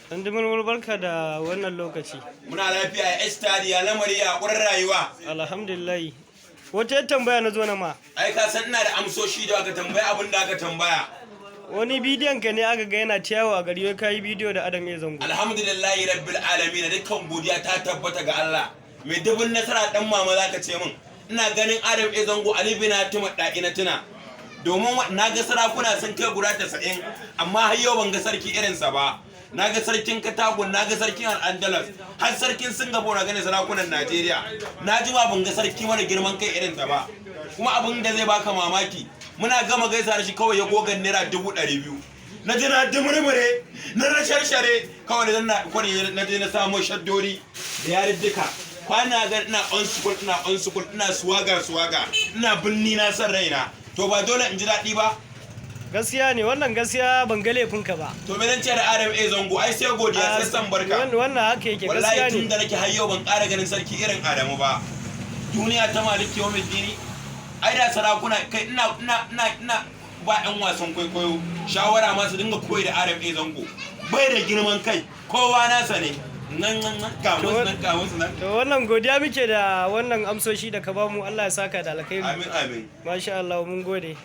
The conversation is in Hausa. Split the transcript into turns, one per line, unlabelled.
Dan Dumulmul, barka da wannan lokaci.
Muna lafiya ya estari, ya lamari, ya ƙurar rayuwa?
Alhamdulillah. Wata yar tambaya na zo na ma.
Ai ka san ina da amsoshi da aka tambaya, abin da aka tambaya.
Wani bidiyon ka ne aka ga yana ta yawo a gari, wai kayi bidiyo da Adam A Zango.
Alhamdulillahi rabbil alamin, dukkan godiya ta tabbata ga Allah. Mai dubin nasara dan mama zaka ce min. Ina ganin Adam A Zango, Ali bin Hatim da'i na tuna. Domin na ga sarakuna sun kai guda 90, amma har yau ban ga sarki irinsa ba. Na ga sarkin Katagun, na ga sarkin Al-Andalus, har sarkin Singapore na gani, sarakunan Najeriya. Na jima ban ga sarki mara girman kai irinsa ba. Kuma abin da zai baka mamaki, muna gama gaisa da shi kawai ya gogan ₦200,000. Na ji na dumurmure, na rasharshare, kawai da na kwari na je na samo shaddori da yadiddika. Kwana ga ina on school, ina on school, ina swagger swagger, ina binni na san raina. To ba dole in ji daɗi ba?
Gaskiya ne wannan, gaskiya ban ga laifinka ba.
To me zan ce da Adam A Zango? Ai sai godiya, sai san barka.
Wannan haka yake, gaskiya
Wallahi tun
ne.
da nake har yau ban ƙara ganin sarki irin Adamu ba. Duniya ta maliki yawmin dini. Ai da sarakuna kai, ina ba 'yan wasan kwaikwayo shawara ma su dinga koyi da Adam A Zango. Bai da girman kai, kowa nasa ne. Nan nan nan, ga musu nan, ga musu nan.
To wannan godiya muke da wannan amsoshi da ka bamu, Allah ya saka da alkhairi.
Amin amin.
Masha Allah, mun gode.